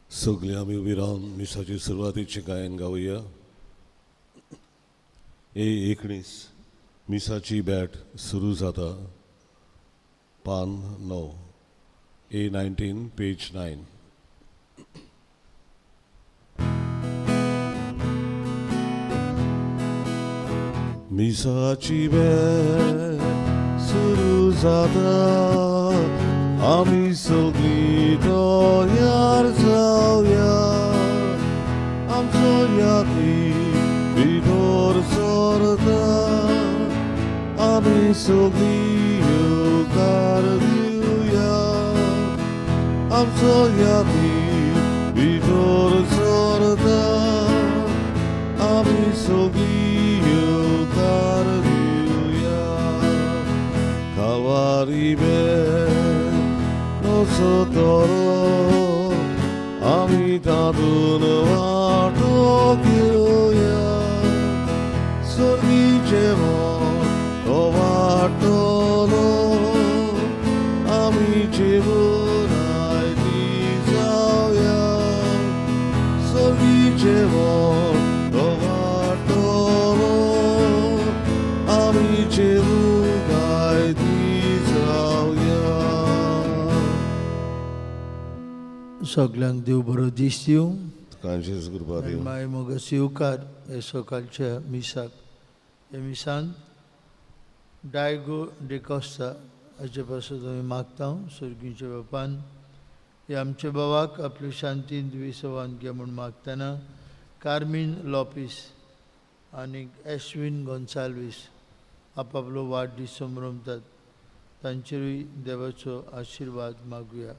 सगळीं आमी उबी रावन मिसाची सुरवातीचें गायन गावया. ए 19 मिसाची बॅट सुरू जाता, पान 9, ए 19 पेज 9. मिसाची बॅट सुरू जाता, आमी सगळीं तयार जावया, आमचो यादी भितर सरता, आमी सगळीं येवकार दिवया, आमचो यादी भितर सरता, आमी सगळीं येवकार दिवया. कावारी तरो आमी तातून वांटो घेवया, सर्गीचें मन तो वांटलो, आमी जेवण आयती जावया, सर्गीचें मन तो वांटलो, आमी जेवण आयती जावया. सगल्यांक देव बरो दीस दिवं. तुकांचेच कृपा दिवं. माय मोग येवकार हे सकाळच्या मिसाक. हे मिसान डायगो डिकोस्ता हाचे पासत आमी मागता. सर्गीच्या बापान हे आमच्या बाबाक आपले शांतीन विसवान घे म्हूण मागतना कार्मीन लोपीस आनी एश्विन गोन्साल्वीस आपापलो वाडदीस समरमतात, तांचेरूय देवाचो आशिर्वाद मागुया.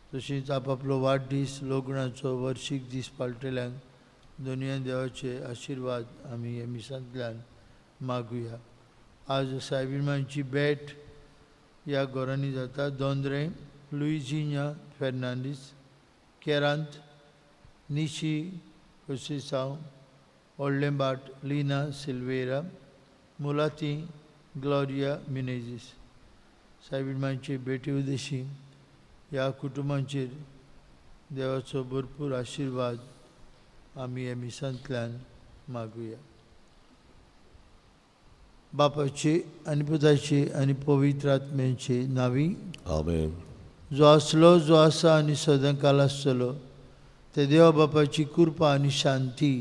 तशीच आपापलो वाडदीस लग्नाचो वर्शीक दीस पाळटल्यांक दोनूय देवाचे आशिर्वाद आमी हे मिसांतल्यान मागुया. आज सायबीमांची भेट ह्या घरांनी जाता. दोंद्रे लुईजिन्या फेर्नांडीस, केरांत निशी कोसिसांव, व्हडलेंबाट लिना सिल्वेरा, मुलाती ग्लोरिया मिनेजीस. सायबीमांचे भेटी उद्देशी ह्या कुटुंबांचेर देवाचो भरपूर आशिर्वाद आमी ह्या मिसांतल्यान मागुया. बापाचे आनी पुताचे आनी पवित्र आत्म्याचे नांवी. आमेन. जो आसलो, जो आसा आनी सदांकाल आसतलो ते देवा बापाची कृपा आनी शांती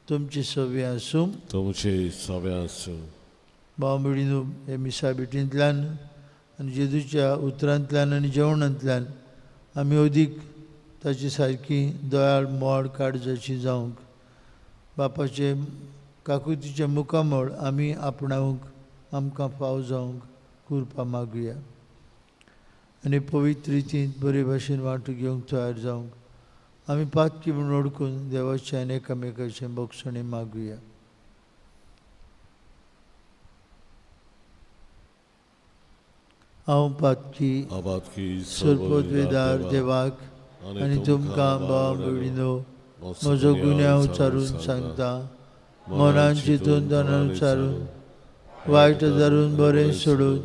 तुमचे सवे आसूं. तुमचे सवे आसूं. भाव भयणीनो, हे मिसा भेटींतल्यान आनी जेजूच्या उतरांतल्यान आनी जेवणांतल्यान आमी अदीक ताची सारकी दयाळ मोड काळजाची जावंक, बापाचे काकुतीचें मुखामळ आमी आपणावंक आमकां फाव जावंक कृपा मागुया. आनी पवित्र रितीन बरे भाशेन वांटो घेवंक तयार जावंक आमी पातकी म्हूण वळखून देवाचें आनी एकामेकाचें बक्षणें मागुया. हांव पातकी आबादकी सर्पोद्वेदार देवाक आनी तुमकां भाव भयणीनो म्हजो गुन्यांव उचारून सांगता. मनान चिंतून तनान उचारून वायट धरून बरें सोडून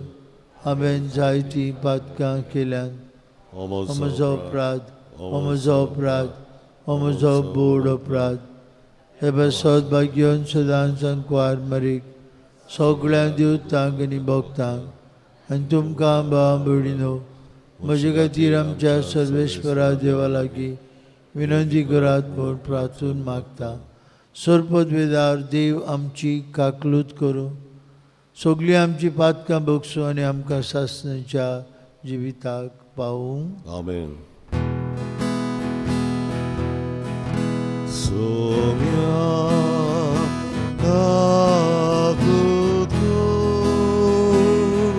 हांवें जायतीं पातकां केल्यांत. हो म्हजो अपराध, हो म्हजो अपराध, हो म्हजो बोड अपराध. हे बसत भाग्योन सदांच कुवार मरीक सगळ्या देवतांक आनी भक्तांक आनी तुमकां भाव भयणीनो म्हजे खातीर आमच्या सर्वेश्वरा देवा लागीं विनंती करात म्हूण प्रार्थून मागता. सर्पद्वेदार देव आमची काकलूत करूं, सगळीं आमची पातकां बगसूं आनी आमकां सासणाच्या जिविताक पावूं. आमेन. सोम्या काकूत कर,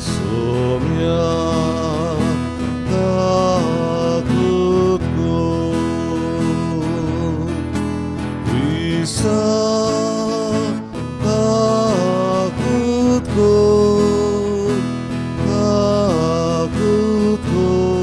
सोम्या काकूत कर, क्रिस्ता काकूत कर, काकूत कर.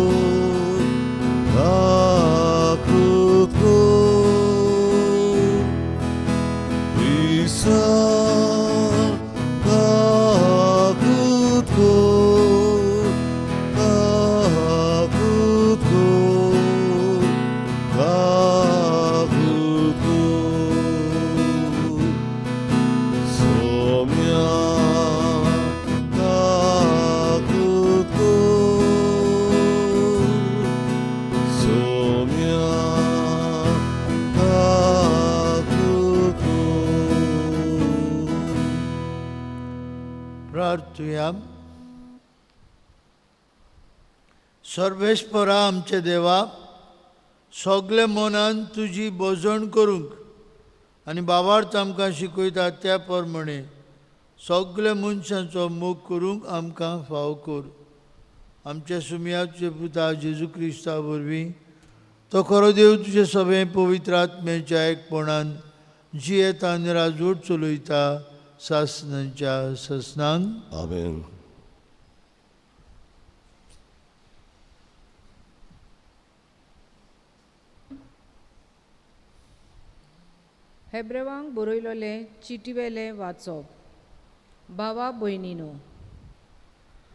प्रार्थुया. सर्वेस्परा आमचे देवा, सगळे मनान तुजी भोजण करूंक आनी बाबार्थ आमकां शिकयता त्या प्रमाणे सगळे मनशांचो मोग करूंक आमकां फाव कर. आमच्या सुमयाचे पुता जेजू क्रिस्ता वरवीं तो खरो देव तुजे सगळे पवित्र आत्म्याच्या एकपणान जियेता आनी राजवट चलयता सासनाच्या ससनांक. आमेन. हेब्रेवांक बरयलोलें चिटवेलें वाचप. भावा भयणीनो,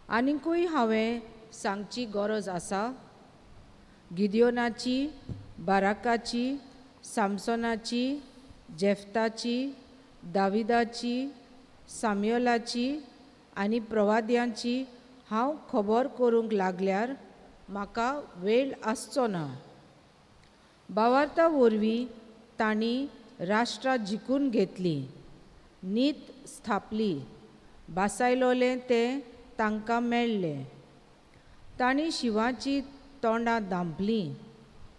आनिकूय हांवें सांगची गरज आसा? गिदियोनाची, बाराकाची, सामसोनाची, जेफ्ताची, दाविदाची, साम्योलाची आनी प्रवाद्यांची हांव खबर करूंक लागल्यार म्हाका वेळ आसचो ना. भावार्था वरवीं तांणी राष्ट्रां जिखून घेतलीं, नीत स्थापली, बासायलोलें तें तांकां मेळ्ळें. तांणी शिंवाचीं तोंडां धांपलीं,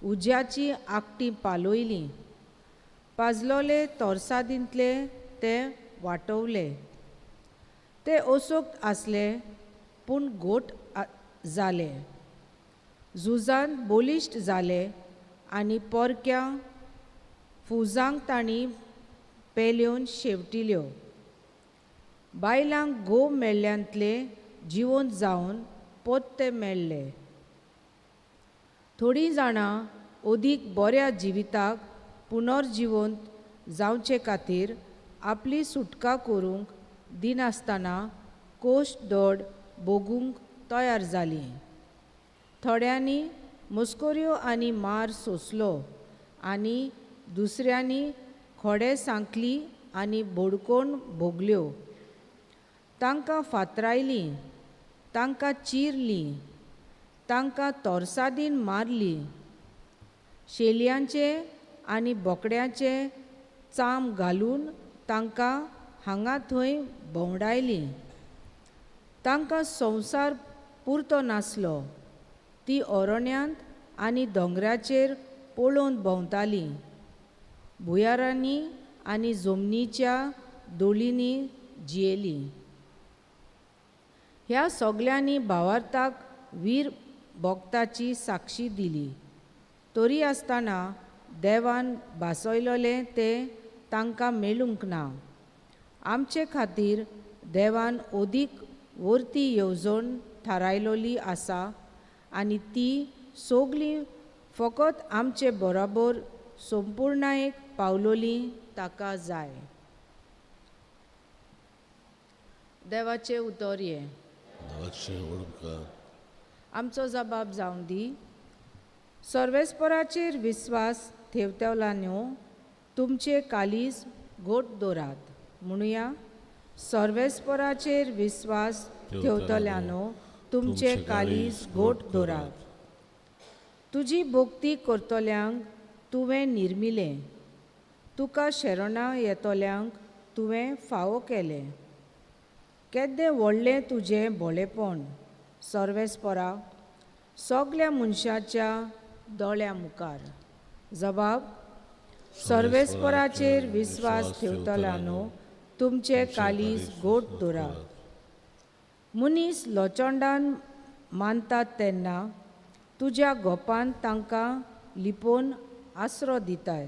उज्याचीं आकटीं पालयलीं, पाजलोले तोरसादींतले ते वाटवले. ते असोक्त आसले पूण घोट जाले, झुजांत बलिश्ट जाले आनी पोरक्या फुजांक तांणी पेल्योन शेवटिल्यो. बायलांक घोव मेल्ल्यांतले जिवंत जावन पोत्ते मेळ्ळे. थोडीं जाणां अदीक बऱ्या जिविताक पुनर्जिवंत जावचे खातीर आपली सुटका करूंक दिनासतना कोश्ट दोड भोगूंक तयार जालीं. थोड्यांनी मस्कऱ्यो आनी मार सोंसलो आनी दुसऱ्यांनी खोडे सांकली आनी बोडकोण भोगल्यो. तांकां फातरायलीं, तांकां चिरलीं, तांकां तोरसादीन मारलीं. शेलयांचे आनी बोकड्याचे चाम घालून तांकां हांगा थंय भोंवडायलीं. तांकां संवसार पुरतो नासलो, ती अरण्यांत आनी दोंगराचेर पळोवन भोंवतालीं. भुंयारांनी आनी जमनीच्या दोळींनी जियेलीं. ह्या सगल्यांनी भावार्थाक वीर भोगताची साक्षी दिली. तरी आसतना देवान भासयलोलें तें तांकां मेळूंक ना. आमचे खातीर देवान अदीक वर्ती येवजण थारायलोली आसा आनी ती सगळी फकत आमचे बरोबर संपुर्णायेक पावलोली ताका जाय. देवाचें उतर हें. आमचो जबाब जावं दी. सर्वेस्पराचेर विस्वास ठेवतल्यानो तुमचे कालीज घोट दवरात. म्हणुया, सर्वेस्पराचेर विस्वास ठेवतल्यानो तुमचे कालीज घोट दवरात. तुजी भक्ती करतल्यांक तुवें निर्मिलें, तुका शरणां येतल्यांक तुवें फावो केलें. केद्दें व्हडलें तुजें भोलेपण सर्वेस्परा, सगल्या मनशाच्या दोळ्या मुखार. जबाब, सर्वेस्पराचेर विस्वास ठेवतल्यानो तुमचे कालीज घोट दवरात. मनीस लोचंडान मानतात तेन्ना तुज्या गोपान तांकां लिपोवन आसरो दिताय.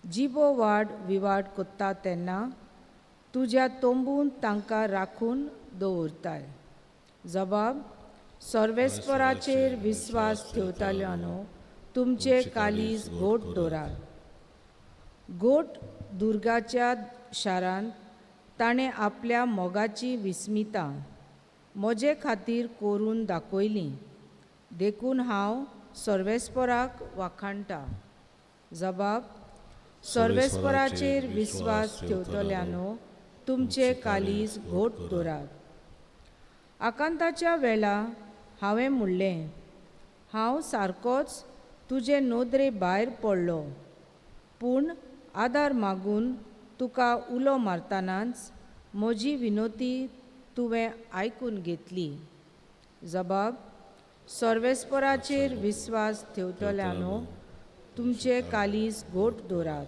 जिबो वाड विवाड कोत्ता तेन्ना तुज्या तोंबून तांकां राखून दवरताय. जबाब, सर्वेस्पराचेर विस्वास ठेवतल्यानो तुमचे कालीज घोट दवरात. गोट दुर्गाच्या शारांत ताणें आपल्या मोगाची विस्मितां म्हजे खातीर करून दाखयलीं, देखून हांव सर्वेस्पराक वाखाणटा. जबाब, सर्वेस्पराचेर विस्वास ठेवतल्यानो तुमचे कालीज घोट दवरात. आकांताच्या वेळा हांवें म्हणलें, हांव सारकोच तुजे नदरे भायर पडलो, पूण आदार मागून तुका उलो मारतनाच म्हजी विनोती तुवें आयकून घेतली. जबाब सर्वेस्पराचेर विस्वास ठेवतल्यानो तुमचे कालीज घोट दवरात.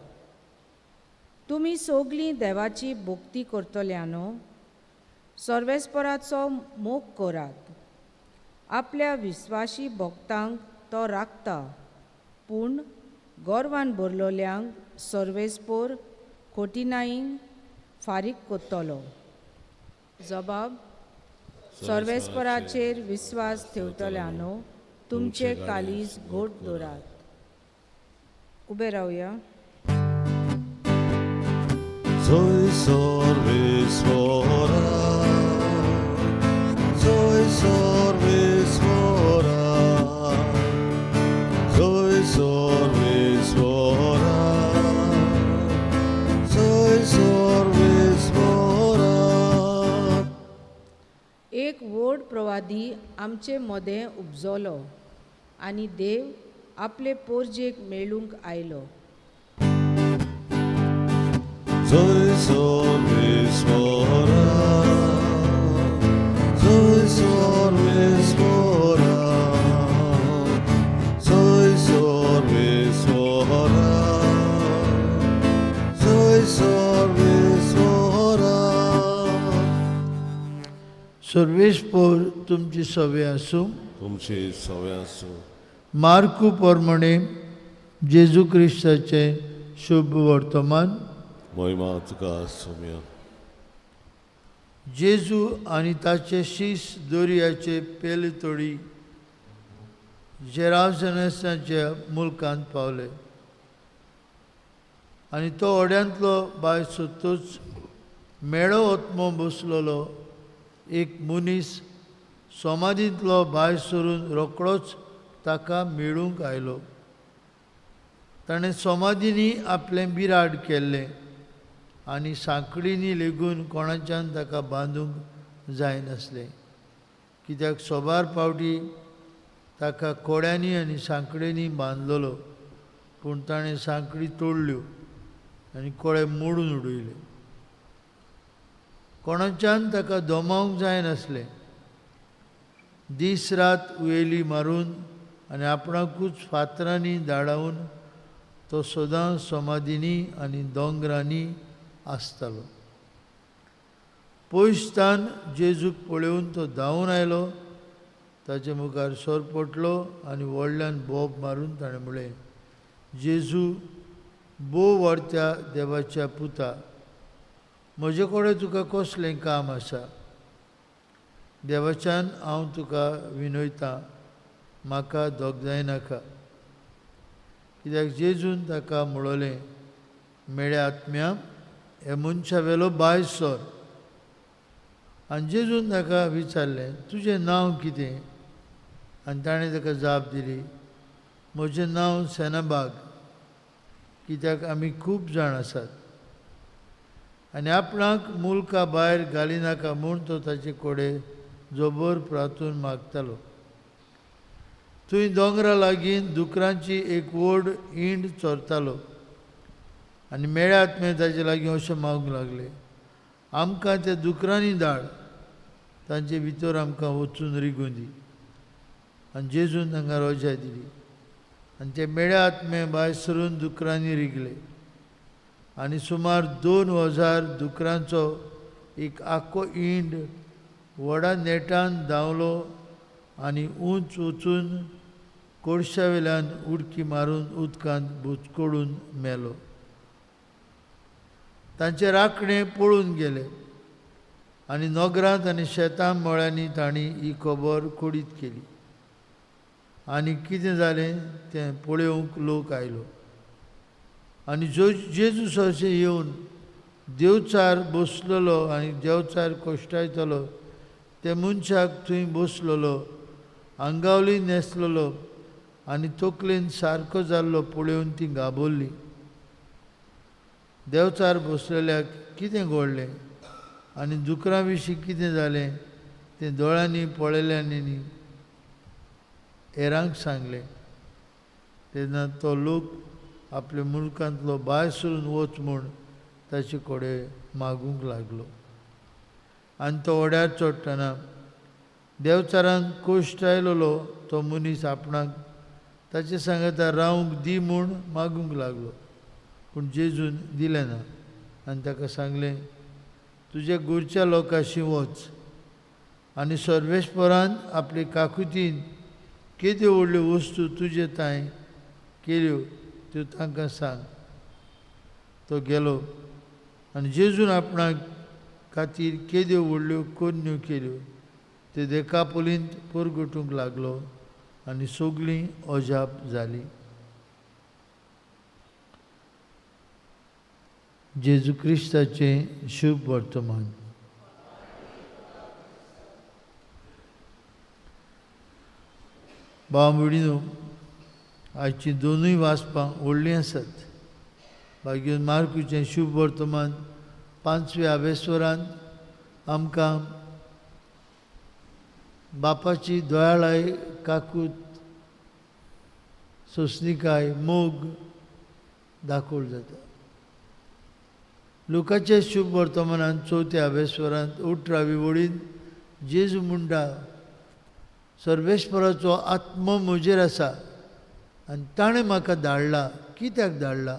तुमी सगलीं देवाची भक्ती करतल्यानो सर्वेस्पराचो मोग करात. आपल्या विस्वाशी भक्तांक तो राखता, पूण गोरवान भरलोल्यांक सर्वेस्पोर कोटिनाईन फारीक करतलो. जबाब सर्वेस्पराचेर विस्वास ठेवतल्यानो तुमचे कालीज घोट दवरात. उबे रावया. Soy सर्वेस्परा, soy सर्वेस्परा, soy सर्वेस्परा, soy सर्वेस्परा. एक व्हड प्रवादी आमचे मदें उपजलो आनी देव आपले पोरजेक मेळूंक आयलो. Soy सर्वेस्परा, soy सर्वेस्परा, soy सर्वेस्परा, soy सर्वेस्परा. सर्वेस्पोर तुमची सवे आसूं. तुमची सवे आसूं. मार्कू प्रमाणे जेजू क्रिस्ताचें शुभ वर्तमान. महिमा तुका सोम्या. जेजू आनी ताचे शीस दर्याचे पेलतडी जेरावजनसाच्या मुल्कांत पावले आनी तो व्हड्यांतलो भायर सोदतूच मेळो ओत्मो बसलेलो एक मनीस समाधींतलो भायर सरून रोकडोच ताका मेळूंक आयलो. ताणें समाधींनी आपलें बिराड केल्लें आनी सांकळींनी लेगून कोणाच्यान ताका बांदूंक जायनासलें, कित्याक सोबार फावटी ताका कोड्यांनी आनी सांकळींनी बांदलेलो, पूण ताणें सांकळी तोडल्यो आनी कोळे मोडून उडयले. कोणाच्यान ताका दमावंक जायनासलें. दीस रात उयेली मारून आनी आपणाकूच फातरांनी धाडावन तो सदां समाधींनी आनी दोंगरांनी आसतालो. पयसतान जेजूक पळोवन तो धांवून आयलो, ताचे मुखार सर पडलो आनी व्हडल्यान बोब मारून ताणें म्हळें, जेजू भोव व्हडत्या देवाच्या पुता, म्हजे कडेन तुका कसलें काम आसा? देवाच्यान हांव तुका विनयतां, म्हाका दोगजायनाका. कित्याक जेजून ताका म्हणलें, मेळ्या आत्म्या, हे मनशा वेलो भायर सर. आनी जेजून ताका विचारलें, तुजें नांव कितें? आनी ताणें ताका जाप दिली, म्हजें नांव सेनाबाग, कित्याक आमी खूब जाण आसात. आनी आपणाक मुल्का भायर घालिनाका म्हूण तो ताचे कडेन जबर प्रार्थून मागतालो. थंय दोंगरा लागीं दुकरांची एक व्हड इंड चरतालो आनी मेळ्या आत्मे ताचे लागीं अशें मागूंक लागले, आमकां त्या दुकरांनी धाड, तांचे भितर आमकां वचून रिगूं दी. आनी जेजून तांकां रोजा दिली आनी ते मेळ्या आत्मे भायर सरून दुकरांनी रिगले आनी सुमार 2000 दुकरांचो एक आख्खो इंड व्हडा नेटान धांवलो आनी उंच वचून कोळशा वेल्यान उडकी मारून उदकांत बुचकडून मेलो. तांचे राखणे पळून गेले आनी नगरांत आनी शेतां मळ्यांनी तांणी ही खबर खोडीत केली आनी कितें जालें तें पळोवंक लोक आयलो. आनी जेजू सरशें येवन देवचार बसलेलो आनी देवचार कश्टायतलो ते मनशाक थंय बसलेलो, आंगावली न्हेसलेलो आनी तकलेन सारको जाल्लो पळोवन ती घाबरली. देवचार बसलेल्याक कितें घडलें आनी दुकरां विशीं कितें जालें तें दोळ्यांनी पळयल्यांनी हेरांक सांगलें. तेन्ना तो लोक आपल्या मुलकांतलो भायर सरून वच म्हूण ताचे कडेन मागूंक लागलो. आनी तो व्हड्यार चडटना देंवचारान कोश्ट आयलेलो तो मनीस आपणाक ताचे सांगाता रावंक दी म्हूण मागूंक लागलो. पूण जेजून दिलें ना आनी ताका सांगलें, तुज्या घरच्या लोकांशी वच आनी सर्वेस्परान आपले काकुतीन केद्यो व्हडल्यो वस्तू तुजे तांय केल्यो त्यो तांकां सांग. तो गेलो आनी जेजून आपणाक खातीर केद्यो व्हडल्यो करण्यो केल्यो ते देकापोलींत परगटूंक लागलो आनी सगळीं अजाप जालीं. जेजू क्रिस्ताचें शुभ वर्तमान. भाव भयणीनो, आयचीं दोनूय वाचपां व्हडलीं आसात. मागीर मार्कूचें शुभ वर्तमान पांचव्या आवेस्वरान आमकां बापाची दयाळाय, काकूत, सोंसणिकाय, मोग दाखोवल जाता. लुकाचे शुभ वर्तमानान चवथ्या आवेस्वरांत 18वी वळीन जेजू म्हणटा, सर्वेस्पराचो आत्मो म्हजेर आसा आनी ताणें म्हाका धाडला. कित्याक धाडला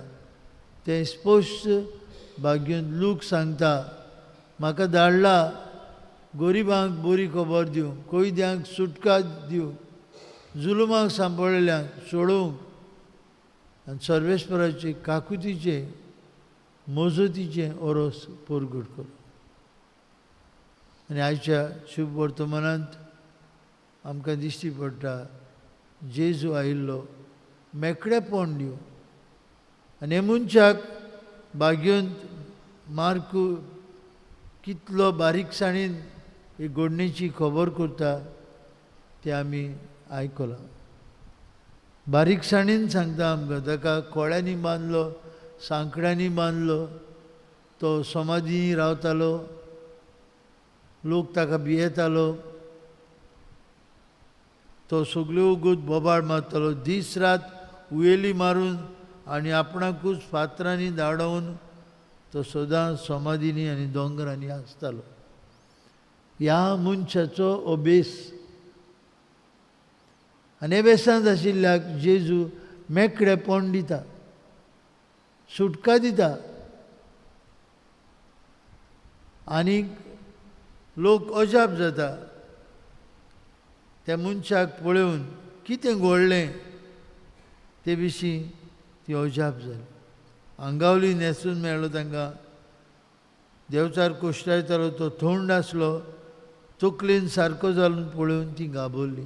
तें स्पश्ट भाग्यून लूक सांगता. म्हाका धाडला गरिबांक बरी खबर दिवंक, कैद्यांक सुटका दिवंक, जुलुमाक सांपडलेल्यांक सोडोवंक आनी सर्वेस्पराचे काकुतीचें मजतीचें ओरोस परगट करूंक. आनी आयच्या शुभ वर्तमानांत आमकां दिश्टी पडटा जेजू आयिल्लो मेकळेपण दिवंक. आनी हे मनशाक भाग्योंत मार्कू कितलो बारीकसाणेन ही घडणेची खबर करता तें आमी आयकलां. बारीकसाणेन सांगता आमकां, ताका कोळ्यांनी बांदलो, सांकड्यांनी बांदलो, तो समाधीनी रावतालो, लोक ताका भियेतालो, तो सगल्यो वगत बोबाळ मारतालो, दीस रात उयेली मारून आनी आपणाकूच फातरांनी धाडोवन तो सदां समाधीनी आनी दोंगरांनी आसतालो. ह्या मनशाचो अभेस आनी अभेसांत आशिल्ल्याक जेजू मेकळेपण दिता, सुटका दिता. आनी लोक अजाप जाता त्या मनशाक पळोवन कितें घडलें ते विशीं ती अजाप जाली. आंगावली न्हेसून मेळ्ळो तांकां, देंवचार कोश्टायतालो तो थंड आसलो, तकलेन सारको जावन पळोवन ती घाबरली.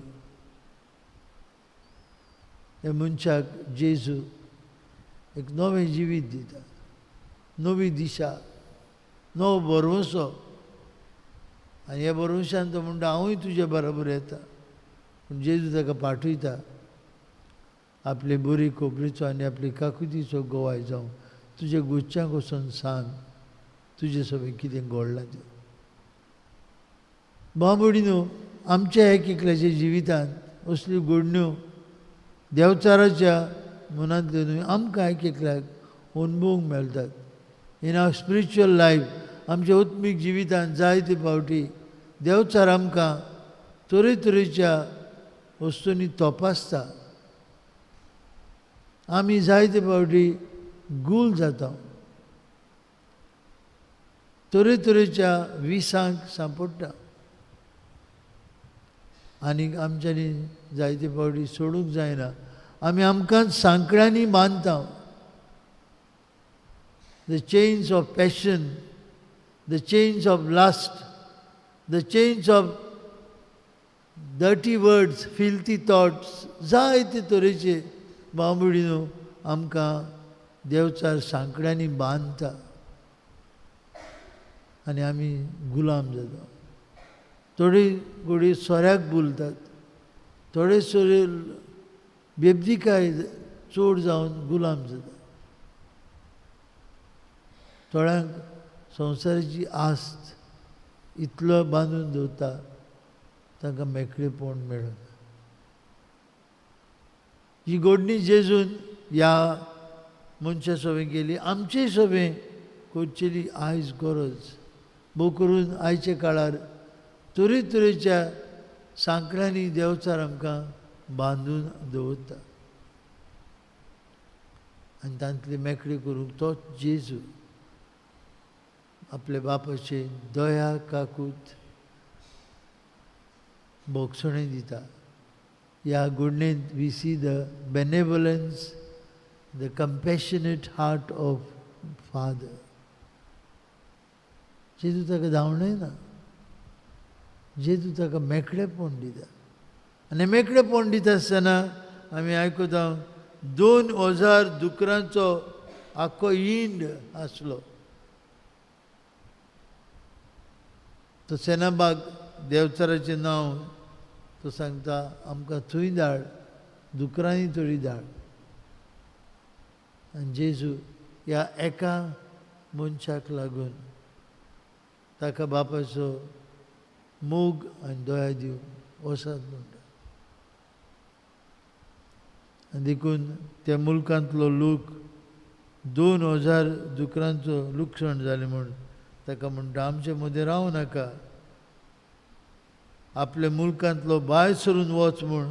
ह्या मनशाक जेजू एक नवें जिवीत दिता, नवी दिशा, नवो भरवंसो. आनी ह्या भरवंशान तो म्हणटा, हांवूय तुजे बरोबर येता. पूण जेजू ताका पाठयता आपले बरी खबरीचो आनी आपली काकुतीचो गोवाय जावं, तुज्या गुच्चांक वचून सांग तुजे सगळें कितें घडलां तें. भाव भयणीनो, आमच्या एक एकल्याच्या जिवितांत असल्यो घडण्यो देंवचाराच्या मनांतल्यो न्हय आमकां एक एकल्याक अणभवूंक मेळटात. इन our spiritual life, आमच्या आत्मीक जिवितांत जायते फावटी देंवचार आमकां तरेतरेच्या वस्तूंनी तपासता. आमी जायते फावटी गूल जाता, तरेतरेच्या विसांक सांपडटा आनी आमच्यांनी जायते फावटी सोडूंक जायना. आमी आमकां सांकड्यांनी बांदता. The chains of passion, the chains of lust, the chains of dirty words, filthy thoughts, जायते तरेचे बांबुडीनो आमकां देंवचार सांकड्यांनी बांदता आनी आमी गुलाम जाता. थोडी घोडी सोऱ्याक बुलतात, थोडे सोरे बेबदिकाय चड जावन गुलाम जाता. थोड्यांक संवसाराची आस्त इतलो बांदून दवरता तांकां मेकळेपण मेळना. ही घडणी जेजून ह्या मनशा सवें केली, आमचे सवें करचेली आयज गरज. भोव करून आयच्या काळार तरेतरेच्या सांकळ्यांनी देंवचार आमकां बांदून दवरता आनी तांतली मेकळी करूंक तोच जेजू आपल्या बापाचे दया काकूत भोगसणें दिता. ह्या गुडणेंत we see the benevolence, the compassionate heart of father. जेजू ताका धांवडयना, जेजू ताका मेकळेपण दिता. आनी मेकळेपण दिता आसतना आमी आयकता 2000 दुकरांचो आख्खो इंड आसलो. तो सेनाबाग देवचाराचें नांव तो सांगता आमकां थंय धाड, दुकरांनी तरी धाड. आनी जेजू ह्या एका मनशाक लागून ताका बापाचो मोग आनी दया दिवन वसात म्हणटा. आनी देखून त्या मुल्कांतलो लोक 2000 दुकरांचो लुकसाण जालें म्हूण ताका म्हणटा आमचे मदें रावं नाका, आपल्या मुल्कांतलो भायर सरून वच म्हूण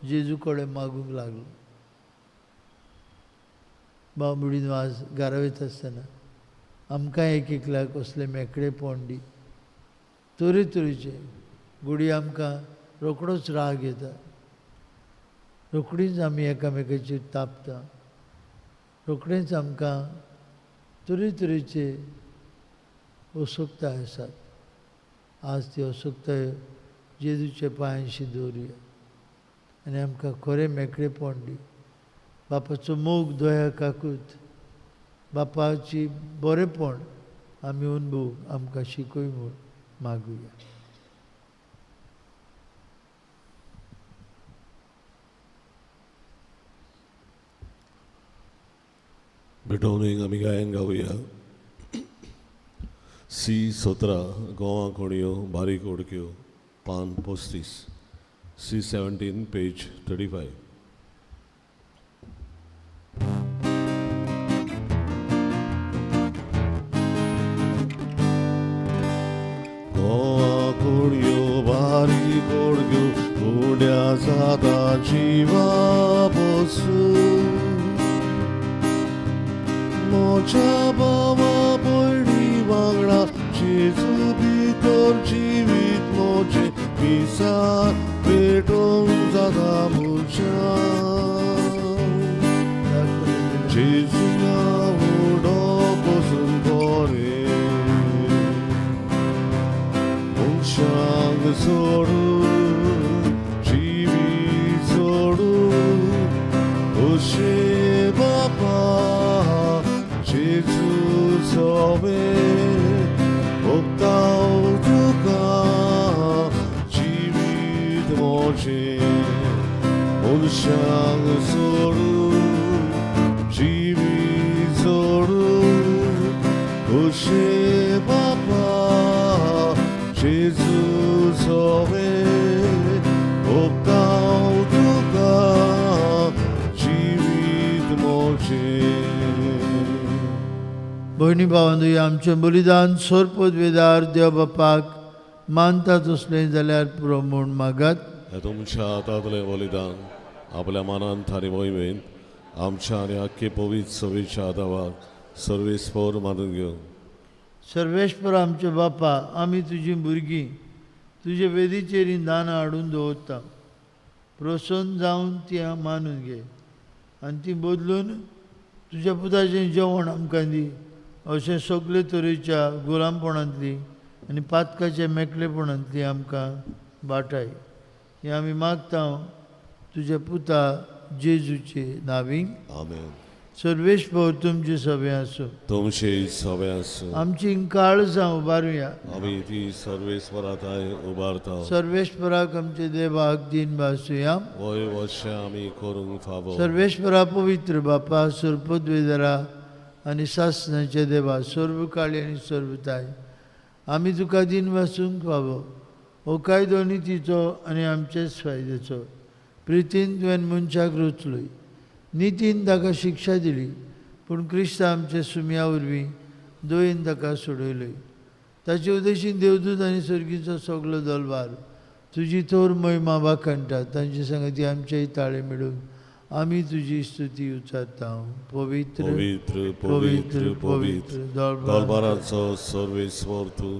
जेजू कडेन मागूंक लागलो. भाव भयणीनो, आज घरा वयता आसतना आमकां एक एकल्याक असलें मेकळेपण दी. तरेतरेचे घडये आमकां रोखडोच राग येता, रोखडीच आमी एकामेकाचेर तापता, रोखडेच आमकां तरेतरेचे असोक्ताय आसात. आज ती असोक्ताय जेजूच्या पांयांशी दवरुया आनी आमकां खरें मेकळेपण दी. बापाचो मोग, दया, काकूत, बापाची बरेपण आमी अनुभव आमकां शिकय म्हूण मागुया. भेटवणीक आमी गायन गावया. सी 17 गोवा कोणयो बारीक उडक्यो पान 35, सी 17 पेज 35. गोवा कोणयो बारीक उडक्यो उड्या जाता जिवा बसूं म्हज्या बाबा भयणी वांगडा जेजू भितर जिवीत म्हजें मिसार पेटोवंक जाता म्हज्या जेजूया उडो बसून बरें मनशांक सोडून जिवीत सोडून अशें बापा जेजू सोबें ओंपतां तुका जिवीत म्हजें मनशांक सोडून जिवीत सोडून अशें बापा जेजू सोबें ओंपतां तुका जिवीत म्हजें. भयणी भावांनो, आमचें बलिदान सोरपदवेदार देव बापाक मानता तसलें जाल्यार पुरो म्हूण मागात. हें तुमच्या हातांतलें बलिदान आपल्या मनान थारी मोहिमेन आमच्या आनी आख्खे पवित्र सवेच्या आदावाक सर्वेस्पोर मानून घेवन. सर्वेस्पर आमचे बापा, आमी तुजीं भुरगीं तुजे वेदीचेर हीं दानां हाडून दवरता. प्रसन्न जावन ती मानून घे आनी ती बदलून तुज्या पुताचें जेवण आमकां दी. अशें सगळे तरेच्या गुलामपणांतली आनी पातकाच्या मेकळेपणांतली आमकां वाटाय. हें आमी मागता तुज्या पुता जेजूचे नांवी. आमेन. सर्वेस्पर तुमचे सभे आसूं. तुमचे सभे आसूं. आमची काळजां उबारुया. आमी ती सर्वेस्पराताय उबारता. सर्वेस्पराक आमचे देवाक दीन भासुया. वय वशें आमी करूंक फावो. सर्वेस्परा पवित्र बापा, सर्पद्वेदरा आनी सासणाचे देवा, सर्व काळी आनी सर्वताय, आमी तुका दीन भासूंक फावो. हो कायदो नितीचो आनी आमचेच फायद्याचो. प्रितीन तुवें मनशाक रचलोय, नितीन ताका शिक्षा दिली, पूण क्रिस्त आमचे सुमया वरवीं दयेन ताका सोडयलोय. ताचे उदेशीन देवदूत आनी सर्गीचो सगलो दलवार तुजी थोर महिमा वाखाणटात. तांचे संगती आमचेय ताळे मेळून आमी तुजी स्तुती उच्चारता. पवित्र पवित्र पवित्र पवित्र दरबाराचो सर्वेस्वर तूं,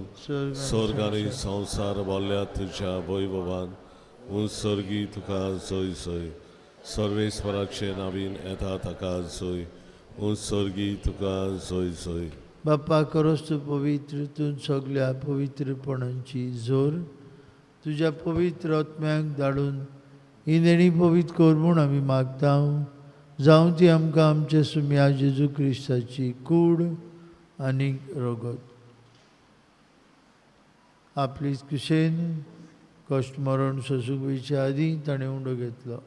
स्वर्ग आनी संवसार भरल्या तुज्या वैभवान. उत्सर्गी तुका जय जय. सर्वेस्वराचे नावीन येता ताका जय. उत्सर्गी तुका जय जय. बाप्पा खरोच तूं पवित्र, तूं सगल्या पवित्रपणांची जोर. तुज्या पवित्र आत्म्याक धाडून ही देणी पवित्र कर म्हूण आमी मागता. जावं ती आमकां आमच्या सुम्या जेजू क्रिस्ताची कूड आनी रगत. आपली कुशेन कश्ट मरण सोसूंक वयचे आदीं ताणें उंडो घेतलो.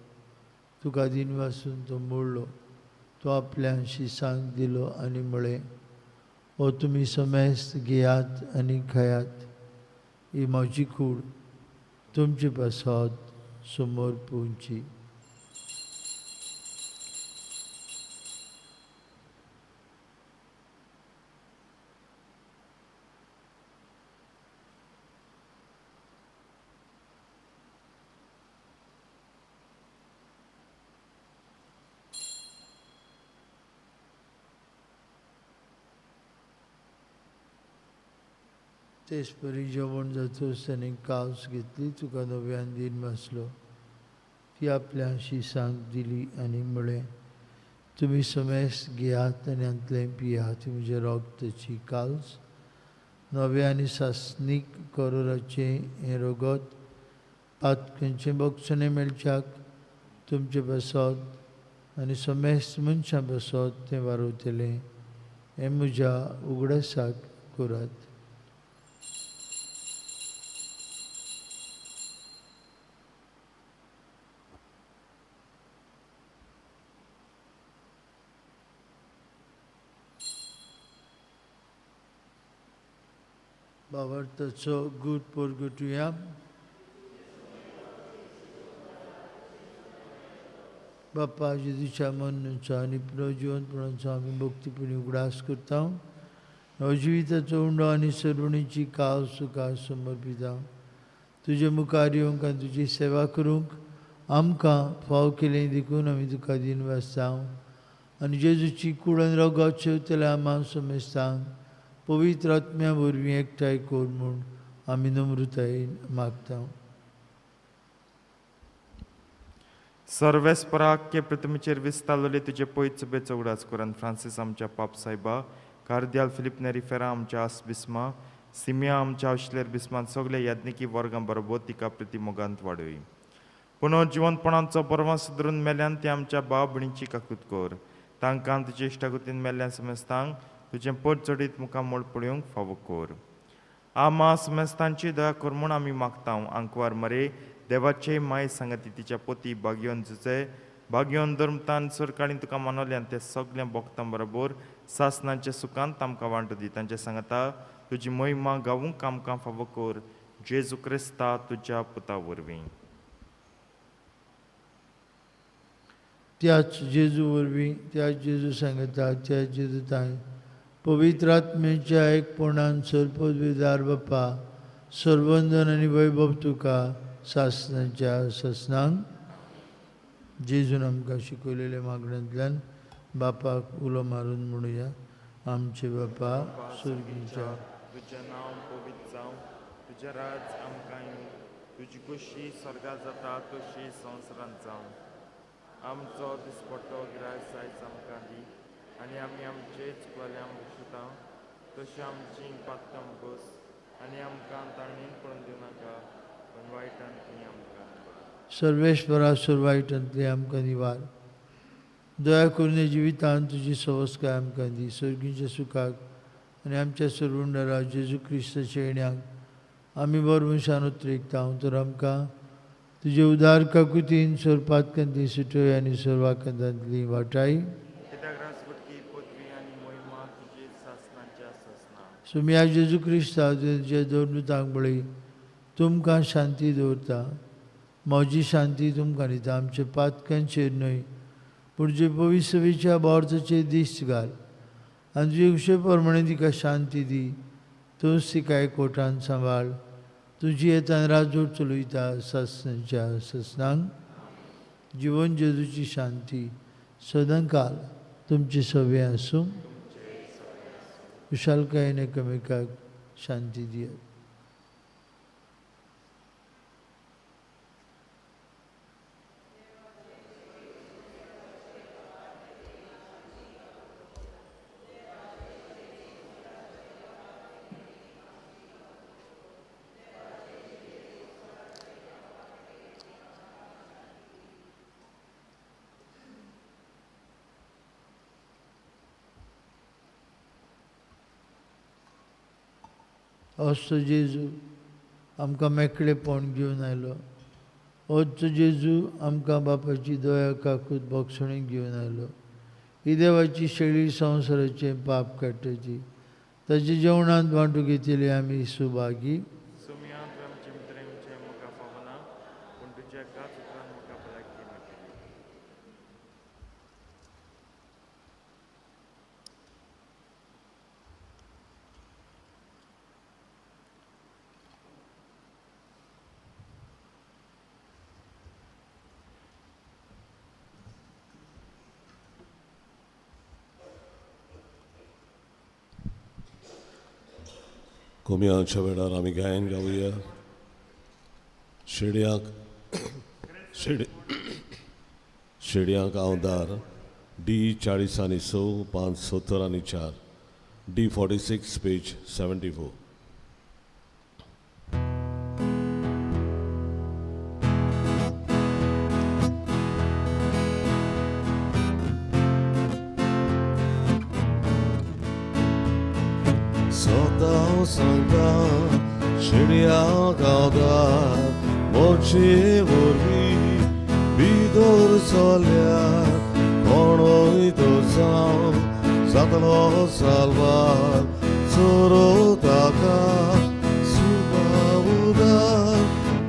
तुका दिनवासून तो मोडलो. तो आपल्या शिसांक दिलो आनी म्हळें, हो तुमी समेस्त घेयात आनी खायात. ही म्हजी कूड तुमचे पासत समोर पोवची. तेच परी जेवण जातच ताणें कावस घेतली. तुका नव्यान दिन वाचलो. ती आपल्या शिसांक दिली आनी म्हळें, तुमी समेस्त घेयात आनी हांतलें पियात. ती म्हज्या रगताची काल्स, नव्या आनी सासणीक करोराचें हें रगत पातकांचें बक्षणें मेळच्याक तुमचे पासत आनी समेस्त मनशां पासत तें वारवतलें. हें म्हज्या उगडासाक करात. बाबर्थाचो गूट परगटुया. बाप्पा जेजूच्या मरणाचो आनी पुनर्जिवंतपणाचो आमी भक्तीपणी उगडास करता. नवजिविताचो उंडो आनी सर्वणीची काव सुखा समर्पिता. तुजे मुखार येवंक आनी तुजी सेवा करूंक आमकां फाव केलें देखून आमी तुका दिनवासता. आनी जेजूची कूड आनी रगत शेवतल्या आमा समेस्तांक पवित्र आत्म्या वरवीं एकठांय कर म्हूण आमी नम्रतायेन मागता. सर्वेस्पराक के प्रतिमेचेर विस्तारलेले तुजे पयत सभेचो उगडास करून फ्रांसीस आमच्या पाप सायबा, कार्दियाल फिलीप नेरी फेरा आमच्या आस बिस्मा, सिमिया आमच्या आशिलेर बिस्मान सगळे याज्ञिकी वर्गां बरोबर तिका प्रतिमोगांत वाडय. पुनर्जिवंतपणाचो बरवास धरून मेल्यान ते आमच्या भाव भयणीची काकूत कर. तांकां तुजे इश्टागतीन मेल्ल्यान समेस्तांक तुजें पट चडीत मुखार मोड पळोवंक फावो कर. आमा समेस्तांची दया कर म्हूण आमी मागता. आंकवार मरे देवाचे माय सांगाती तिच्या पोती बागयोन जुजे बागयोन धर्मतान सरकाळीन तुका मानवल्यान ते सगळ्या भक्तां बरोबर सासनांच्या सुखांत आमकां वांटो दी. तांचे सांगाता तुजी महिमा गावूंक आमकां फावो कर. जेजू क्रिस्ता तुज्या पुता वरवीं. त्याच जेजू वरवीं, त्याच जेजू सांगता, त्याच जेजू तांय पवित्र आत्म्याच्या एकपणान सर्पदवेदार बाप्पा सर्वंदन आनी वैभव तुका सासनाच्या सासनांक. जेजून आमकां शिकयलेल्या मागण्यांतल्यान बापाक उलो मारून म्हणुया, आमचे बापा स्वर्गीच्या, तुजें नांव पवित्र जावं, तुजें राज आमकां येवं, तुजी खोशी स्वर्गात जाता तशी संवसारांत जावं. आमचो दिसपट्टो गिरायक आयज आमकां दी आनी आमी आमचे चुकलेल्या बक्षता तशी आमची पातकां बस आनी आमकां ताणें पळोवन दिवं नाका पूण वायटांतली आमकां. सर्वेश्वरा सर्वायटांतली आमकां निवार. दया करून जिवितांत तुजी सवस्काय आमकां दी. सर्गीच्या सुखाक आनी आमच्या सर्वुंडरा जेजू क्रिस्ताच्या येण्याक आमी बरो मनशान उतरेकता. तर आमकां तुजे उदार काकुतीन सोरपातकांतली सुटय आनी सर्वाकांतांतली वाटाय. सुम्या जेजू क्रिस्ता तुजे दोन बळी तुमकां शांती दवरता. म्हजी शांती तुमकां दिता. आमचे पातकांचेर न्हय पूण जे पवित्र बोर्ताचेर दीस घाल आनी तुजे उशे प्रमाणे तिका शांती दी. तूं तिका कोटान सांबाळ. तुजी येतान राजवट चलयता ससनाच्या ससनांक. जिवन जेजूची शांती सदांकाल तुमची सवे आसूं. खुशालकायेन एकामेकाक शांती दियात. असो जेजू आमकां मेकळेपण घेवन आयलो. असो जेजू आमकां बापाची दया काकूत भोगसणी घेवन आयलो. ही देवाची शेळी संवसाराचें पाप काडटाची ताच्या जेवणांत वांटू घेतिल्ली आमी सुभागी. कोमियांच्या वेळार आमी गायन गावया. शेडयांक शेडयांक आंवदार डी 40 आनी 6 5 70 आनी 4 डी 46 पेज 74. सदां सांगता शेडया गावदार मोचे वरवीं भितर चल्यार कोणूय तर जावं जातलो साल्वार चोरो ताका सुबाउदार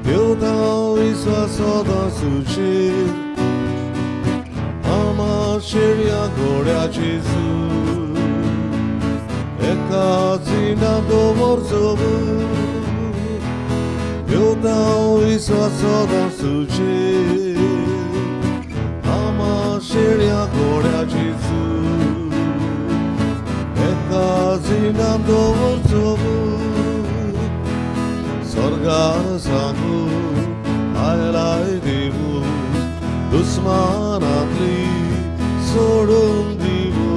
देवता विस्वास सदां सुचेर आमा शेडया घोड्याची सू एका जिना दवरचो देवता विस्वास सदां सुचेर आमा शेडया घोड्याची सू एका जिना दवरचो स्वर्गार सांगू आयलाय देवू दुस्मानांतली सोडून दिवू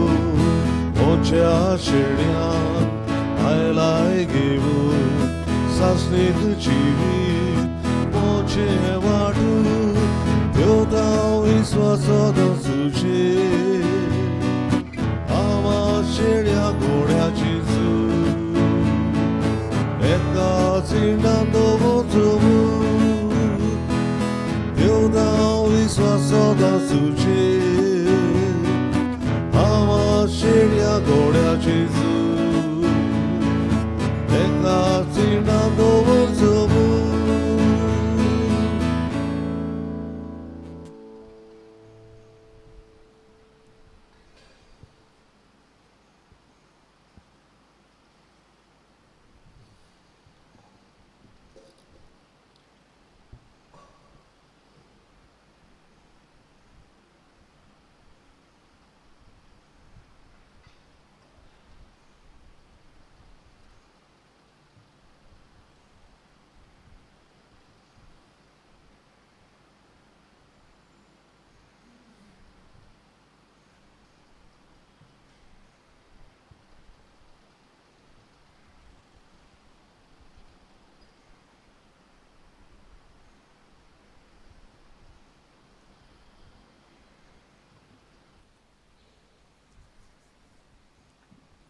मोच्या शेड्यान आयलाय घेवू सासणीक जिवीत मोचे वाटू देवता विस्वास सदां सुचेर आमा शेड्या घोड्याची सू एका जिणान दवरचो देवता विस्वास सदां सुचेर आमा शेड्या घोड्याची सू एका जिणान दवरचो.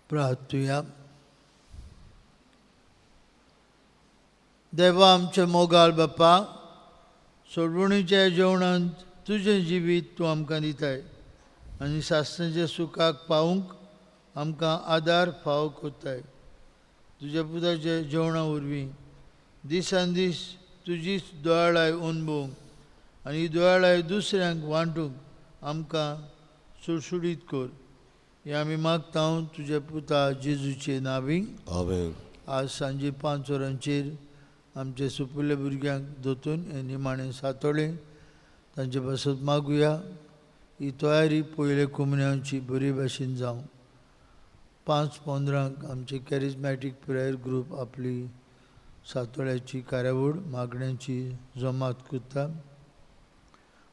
प्रार्थुया. देवा आमचे मोगाळ बापा, सोडवणीच्या जेवणांत तुजें जिवीत तूं आमकां दिताय आनी सासणाच्या सुखाक पावूंक आमकां आदार फावो कोत्ताय. तुज्या पुताच्या जेवणा वरवीं दिसान दीस तुजीच दोळाय अनुभवूंक आनी दोळाय दुसऱ्यांक वांटूंक आमकां सुडसुडीत कर. हे आमी मागता तुज्या पुता जेजूचे नांवी. आमेन. आज सांजे 5 वरांचेर आमचे सुपुल्ल्या भुरग्यांक दोतून हे निमाणें सातोळें तांचे पासत मागुया. ही तयारी पयले कुमन्यांची बरी भाशेन जावं. 5:15 आमचे कॅरिजमॅटीक प्रेयर ग्रूप आपली सातोळ्याची कार्यावळ मागण्यांची जमात करता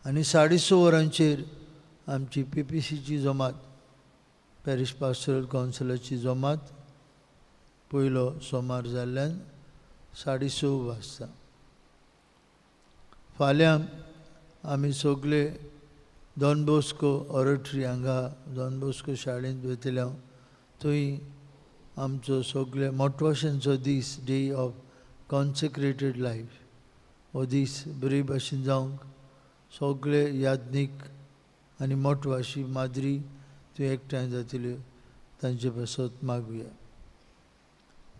आनी 6:30 वरांचेर आमची PPCची जमात, पॅरीश पास्टरल कावन्सिलाची जमात पयलो सोमार जाल्ल्यान 6:30 वाजता. फाल्यां आमी सगळे डॉन बॉस्को ऑरेटरी हांगा डॉन बॉस्को शाळेंत वयतले. हांव थंय आमचो सगळे मोटवाशांचो दीस, डे ऑफ कॉन्सेक्रेटेड लायफ, हो दीस बरे भाशेन जावंक सगळे याज्ञीक आनी मोटवाशी माद्री थंय एकठांय जातल्यो तांचे पासत मागुया.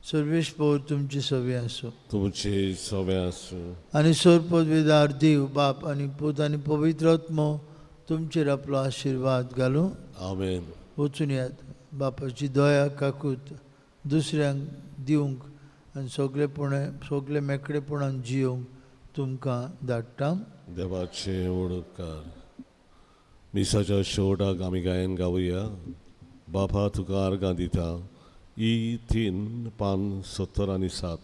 सर्वेश पौर तुमची सवी आसूं. तुमचे सवे आसूं. आनी सोर पदवेदार देव बाप आनी पूत आनी पवित्र आत्मो तुमचेर आपलो आशिर्वाद घालूं. आमेन. वचून यात. बापाची दया काकूत दुसऱ्यांक दिवंक आनी सगळेपण सगळे मेकळेपणान जियोवंक तुमकां धाडटा. देवाचे उपकार. मिसाच्या शेवटाक आमी गायन गावया. बापा तुका आर्गां दिता. E 3 पान 77,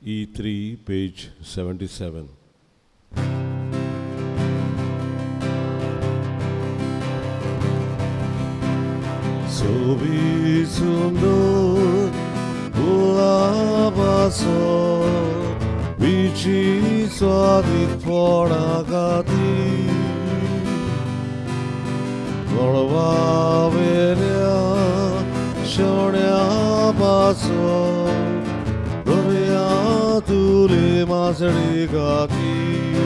E 3 page 77. सोबी सुंदर गुलाबाचो बिची स्वादीक फळां खातीर मळबावेल्या शेवण्या पासो दर्या तुले मासळी खातीर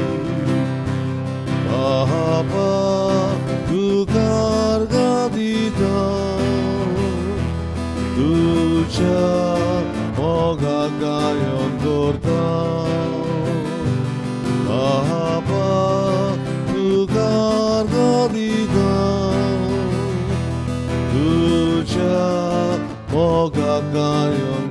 बापा तुका आर्गां दिता तुज्या मोगाक गायन करता. बापा तुका आर्गां दिता तुज्या मोगाक गायन.